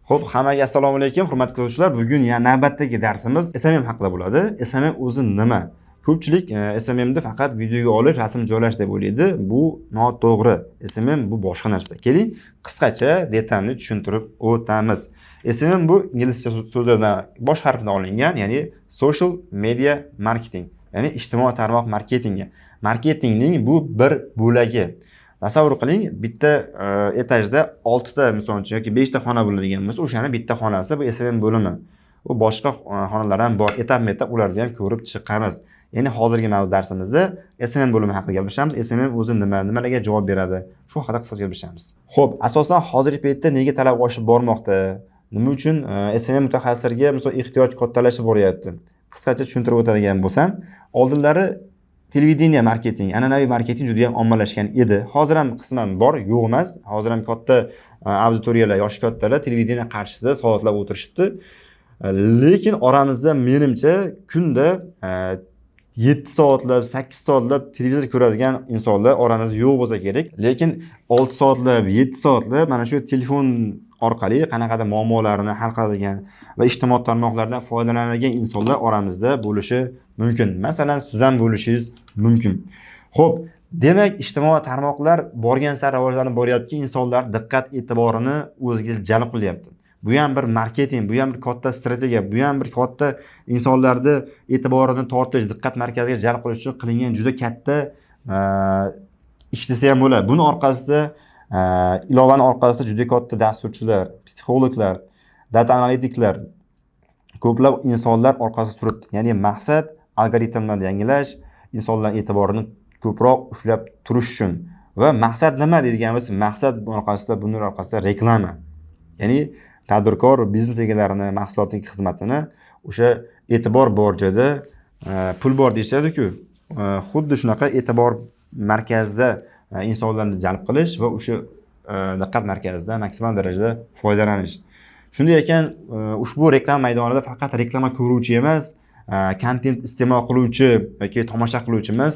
Xo'p, hammaga assalomu alaykum, hurmatli kuzatuvchilar. Bugun yana navbatdagi darsimiz SMM haqida bo'ladi. SMM o'zi nima? Ko'pchilik SMMni faqat videoga olish, rasm joylash deb o'ylaydi. Bu noto'g'ri. SMM bu boshqa narsa. Keling, qisqacha detalni tushuntirib o'tamiz. SMM bu inglizcha so'zlardan, bosh harfidan olingan, ya'ni social media marketing, ya'ni ijtimoiy tarmoq marketingi. Marketingning bu bir bo'lagi. Tasavvur qiling, bitta etajda oltita, misol uchun, yoki beshta xona bo'ladigan bo'lsa, o'shani bitta xonasi bu SMM bo'limi. U boshqa xonalar ham bor, etapma etap ularni ham ko'rib chiqamiz. Ya'ni hozirgi mana bu darsimizda SMM bo'limi haqida gaplashamiz. SMM o'zi nima, nimalarga javob beradi, shu haqida qisqacha gaplashamiz. Xo'p, asosan hozirgi paytda nega talab oshib bormoqda? Nima uchun SMM mutaxassislarga, misol, ehtiyoj kattalashib boryapti? Qisqacha tushuntirib o'tadigan bo'lsam, oldinlari televideniya marketing, an'anaviy marketing juda ham ommalashgan edi. Hozir ham qisman bor, yo'q emas. Hozir ham katta auditoriyalar, yoshi kattalar televideniya qarshisida soatlab o'tirishibdi. Lekin oramizda, menimcha, kunda 7 soatlab, 8 soatlab televizor ko'radigan insonlar oramizda yo'q bo'lsa kerak. Lekin 6 soatlab, 7 soatlab mana shu telefon orqali qanaqadir muammolarni hal qiladigan va ijtimoiy tarmoqlardan foydalanadigan insonlar oramizda bo'lishi mumkin. Masalan, siz ham bo'lishingiz mumkin. Xo'p, demak, ijtimoiy tarmoqlar borgan sari rivojlanib boryapti, insonlar diqqat e'tiborini o'ziga jalb qilyapti. Bu ham bir marketing, bu ham bir katta strategiya, bu ham bir katta insonlarni e'tiborini tortish, diqqat markaziga jalb qilish uchun qilingan juda katta ish desa ham bo'ladi. Buni orqasida, ilovani orqasida juda katta dasturchilar, psixologlar, data analitiklar, ko'plab insonlar orqasida turibdi. Ya'ni maqsad algoritmlarni yangilash, insonlar e'tiborini ko'proq ushlab turish uchun. Va maqsad nima deydigan bo'lsa, maqsad orqasida, buning orqasida reklama. Ya'ni tadbirkor, biznes egalarini mahsulotning xizmatini o'sha e'tibor bor joyda pul bor deyishadiku, xuddi shunaqa e'tibor markazida insonlarni jalb qilish va o'sha diqqat markazida maksimal darajada foydalanish. Shunday ekan, ushbu reklama maydonida faqat reklama ko'ruvchi emas, kontent iste'mol qiluvchi yoki tomosha qiluvchi emas,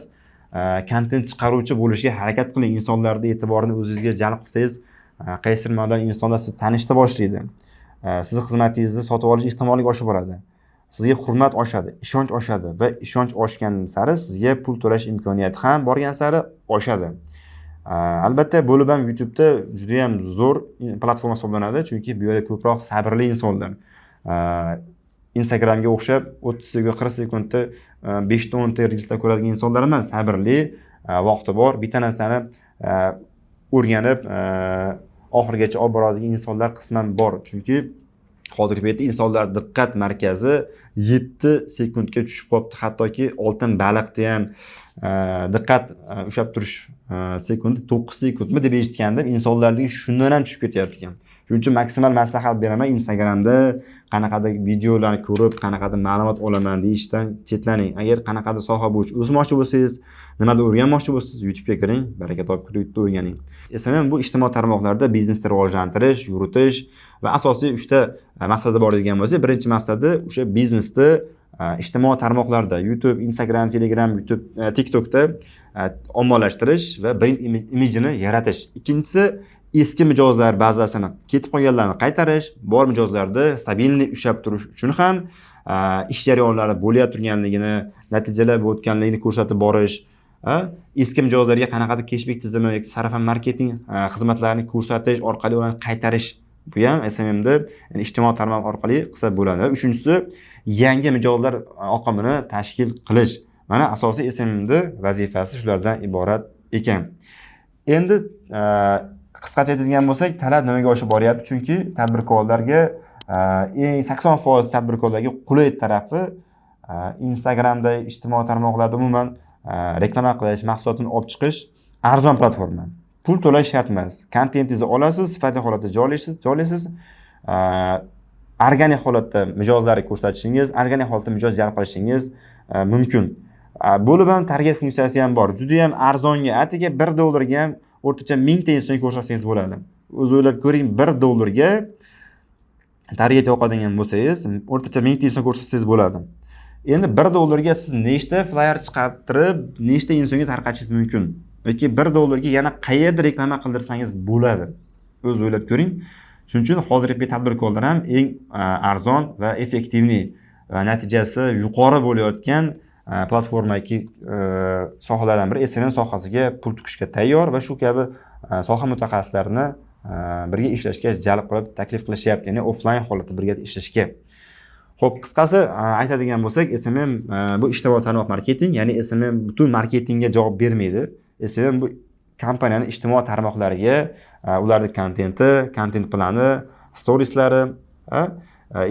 kontent chiqaruvchi bo'lishga harakat qiling. Insonlarni e'tiborini o'zingizga jalb qilsangiz, qaysidir ma'noda insonlar sizni tanishni boshlaydi, sizni xizmatingizni sotib olish ehtimolligi oshib boradi, sizga hurmat oshadi, ishonch oshadi va ishonch oshgan sari sizga pul to'lash imkoniyati ham borgan sari oshadi. Albatta, bo'lib ham YouTubeda judayam zo'r platforma hisoblanadi, chunki bu yerda ko'proq sabrli insonlar, Instagramga o'xshab 30 sekund, 40 sekundda 5 ta, 10 ta reelslar ko'radigan insonlar emas, sabrli, vaqti bor, bitta narsani o'rganib, oxirigacha olib boradigan insonlar qisman bor. Chunki hozirgi paytda insonlar diqqat markazi 7 sekundga tushib qolibdi. Hattoki oltin baliqni ham diqqat ushlab turish sekundi 9 sekundmi deb eshitgandim, insonlarniki shundan ham tushib ketyapti ekan. Shuning uchun maksimal maslahat beraman: Instagramda qanaqadir videolarni ko'rib, qanaqadir ma'lumot olaman deyishdan chetlaning. Agar qanaqadir soha bo'yicha o'smoqchi bo'lsangiz, nimadir o'rganmoqchi bo'lsangiz, YouTubega kiring, baraka topib, YouTubeda o'rganing. SMM bu ijtimoiy tarmoqlarda biznesni rivojlantirish, yuritish va asosiy uchta maqsadi bor degan bo'lsak, birinchi maqsadi o'sha biznesni ijtimoiy tarmoqlarda, YouTube, Instagram, Telegram, YouTube, TikTokda ommalashtirish va brend imijini yaratish. Ikkinchisi, eski mijozlar bazasini, ketib qolganlarni qaytarish, bor mijozlarni стабильный ushlab turish uchun ham ish jarayonlari bo'layotganligini, natijalar bo'layotganligini ko'rsatib borish, eski mijozlarga qanaqadir keshbek tizimi yoki sarafan marketing xizmatlarini ko'rsatish orqali ularni qaytarish, bu ham SMMda, ya'ni ijtimoiy tarmoq orqali qilsa bo'ladi. Uchinchisi, yangi mijozlar oqimini tashkil qilish. Mana, asosiy SMMni vazifasi shulardan iborat ekan. Endi qisqacha aytadigan bo'lsak, talab nimaga oshib boryapti? Chunki tadbirkorlarga, eng 80% tadbirkorlarga qulay tarafi Instagramda, ijtimoiy tarmoqlarda umuman reklama qilish, mahsulotini olib chiqish arzon platforma. Pul to'lash shart emas. Kontentingizni olasiz, sifatli holatda joylaysiz, organik holatda mijozlarga ko'rsatishingiz, organik holatda mijoz jalb qilishingiz mumkin. Bo'lib ham target funksiyasi ham bor. Judayam arzonga, atigi 1 dollarga ham o'rtacha 1000 ta insonga ko'rsatsangiz bo'ladi. O'zi o'ylab ko'ring, 1 dollarga target yoqadigan bo'lsangiz, o'rtacha 1000 ta inson ko'rsatsangiz bo'ladi. Endi 1 dollarga siz nechta flyer chiqartirib, nechta insonga tarqatishingiz mumkin yoki 1 dollarga yana qayerda reklama qildirsangiz bo'ladi, o'zi o'ylab ko'ring. Shuning uchun hozirgi tadbirkorlar ham eng arzon va эффективный va natijasi yuqori bo'layotgan platforma yoki sohalardan biri SMM sohasiga pul tikishga tayyor va shu kabi soha mutaxassislarini birga ishlashga jalb qilib taklif qilishyapti, ya'ni offlayn holatda birga ishlashga. Ho'p, qisqasi aytadigan bo'lsak, SMM bu ijtimoiy tarmoq marketing, ya'ni SMM butun marketingga javob bermaydi. SMM bu kompaniyani ijtimoiy tarmoqlariga ularni kontenti, kontent plani, storieslari,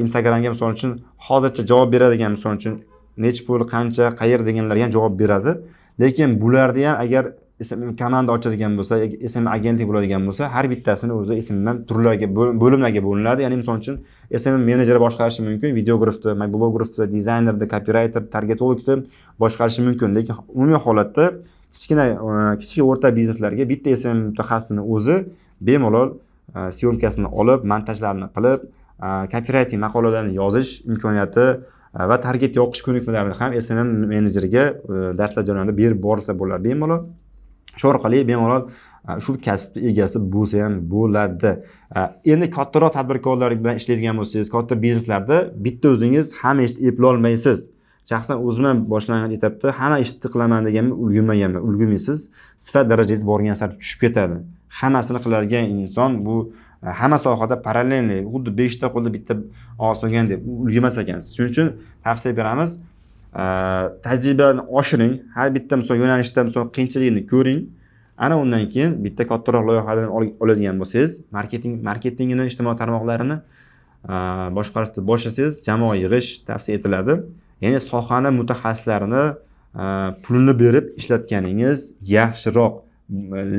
Instagramga misol uchun hozircha javob beradigan, misol uchun nechi pul, qancha, qayer deganlarga ham javob beradi. Lekin bularni ham agar SMM komanda ochadigan bo'lsa, SMM agentlik bo'ladigan bo'lsa, har bittasini o'zi SMM turlarga, bo'limlarga bo'linadi. Ya'ni misol uchun SMM menejeri boshqarishi mumkin videografni, mobilografni, dizaynerni, kopirayter, targetologni boshqarishi mumkin. Lekin umumiy holatda kichkina, kichik, o'rta bizneslarga bitta SMM mutaxassisini o'zi bemalol съёмка sini olib, montajlarni qilib, kopirayting maqolalarni yozish imkoniyati va target yoqish ko'nikmalarini ham SMM menejeriga darslar jarayonida berib borilsa bo'ladi bemalol. Shu orqali bemalol shu kasbni egasi bo'lsa ham bo'ladi. Endi kattaroq tadbirkorlar bilan ishlaydigan bo'lsangiz, katta bizneslarda bitta o'zingiz hamma ishni eplolmaysiz. Shaxsan o'zim ham boshlang'ich etapda hamma ishni qilaman deganman, ulgurmaganman. Ulgurmaysiz, sifat darajangiz borgan sari tushib ketadi. Hammasini qiladigan inson bu hamma sohada параллельный, xuddi beshta qo'lda bitta og'iz solgandek ulgurmas ekansiz. Shuning uchun tavsiya beramiz, tajribani oshiring, har bitta misol yo'nalishda misol qiyinchilikni ko'ring. Ana undan keyin bitta kattaroq loyihadan oladigan bo'lsangiz, marketingini, ijtimoiy tarmoqlarini boshqarishni boshlasangiz, jamoa yig'ish tavsiya etiladi. Ya'ni sohani mutaxassislarini pulini berib ishlatganingiz yaxshiroq.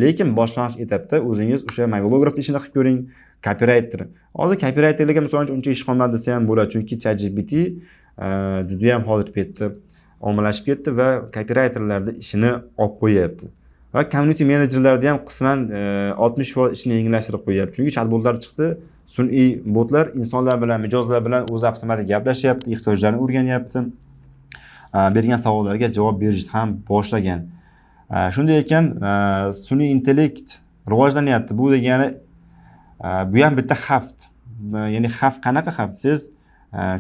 Lekin boshlang'ich etapda o'zingiz o'sha mobilografni ishini qilib ko'ring, kopirayter. Hozir kopirayterlarga misol uchun uncha ish qolmadi desa ham bo'ladi, chunki ChatGPT judayam hozirgi paytda ommalashib ketdi va kopirayterlarni ishini olib qo'yyapti. Va community menejerlarni ham qisman 60% ishini yengillashtirib qo'yyapti. Chunki chatbotlar chiqdi, sun'iy botlar insonlar bilan, mijozlar bilan o'zi avtomatik gaplashyapti, ehtiyojlarini o'rganyapti. Bergan savollarga javob berishni ham boshlagan. Shunday ekan, sun'iy intellekt rivojlanyapti. Bu degani bu ham bitta xavf. Ya'ni xavf qanaqa xavf? Siz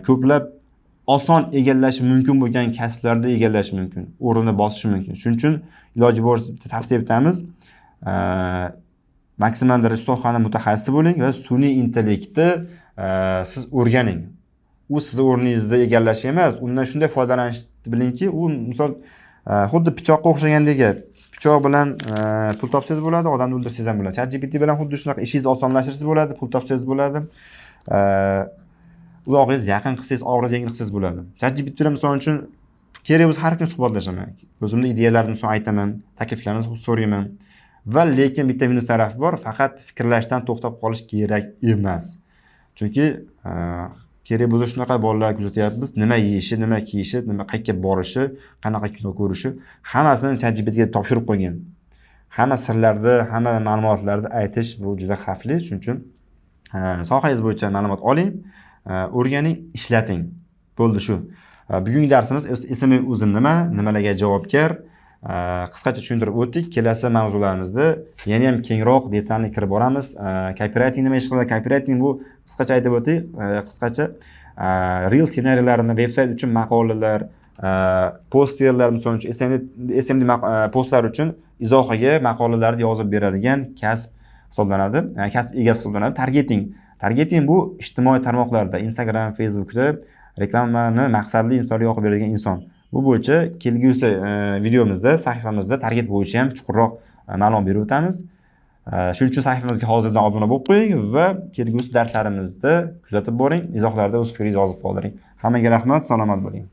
ko'plab oson egallashi mumkin bo'lgan kasblarni egallashi mumkin, o'rnini bosishi mumkin. Shuning uchun iloji boricha tavsiya etamiz. Maksimal darajada sohani mutaxassisi bo'ling va sun'iy intellektni siz o'rganing. U sizni o'rningizni egallashi emas, undan shunday foydalanishni bilingki, u misol xuddi pichoqqa o'xshagandek gap. Pichoq bilan pul topsangiz bo'ladi, odamni o'ldirsangiz ham bo'ladi. ChatGPT bilan xuddi shunaqa ishingizni osonlashtirsangiz bo'ladi, pul topsangiz bo'ladi. Uzog'ingiz yaqin qilsangiz, og'rizni yengil qilsangiz bo'ladi. ChatGPT bilan misol uchun kerak bo'lsa har kuni suhbatlashaman. O'zimni ideyalarimni misol aytaman, takliflarni so'rayman. Va lekin bitta minus tarafi bor, faqat fikrlashdan to'xtab qolish kerak emas. Chunki kerak bo'lsa shunaqa bolalar kuzatyapmiz, nima yeyishi, nima kiyishi, nima, qayerga borishi, qanaqa kino ko'rishi, hammasini ChatGPTga topshirib qo'ygan. Hamma sirlarni, hamma ma'lumotlarni aytish bu juda xavfli. Shuning uchun sohangiz bo'yicha ma'lumot oling, o'rganing, ishlating. Bo'ldi shu. Bugungi darsimiz SMM o'zi nima, nimalarga javobgar, qisqacha tushuntirib o'tdik. Kelasi mavzularimizda yana ham kengroq, детальный kirib boramiz. Copywriting nima ish qiladi? Copywriting bu qisqacha aytib o'tay, qisqacha reel ssenariylarini, veb-sayt uchun maqolalar, posterlar, misol uchun SMD postlar uchun izohiga maqolalarni yozib beradigan kasb hisoblanadi, kasb egasi hisoblanadi. Targeting. Targeting bu ijtimoiy tarmoqlarda, Instagram, Facebookda reklamani maqsadli insonlarga yoqib beradigan inson. Bu bo'yicha kelgusi videomizda, sahifamizda target bo'yicha ham chuqurroq ma'lumot berib o'tamiz. Shuning uchun sahifamizga hozirdan obuna bo'lib qo'ying va kelgusi darslarimizda kuzatib boring. Izohlarda o'z fikringizni yozib qoldiring. Hammaga rahmat, salomat bo'ling.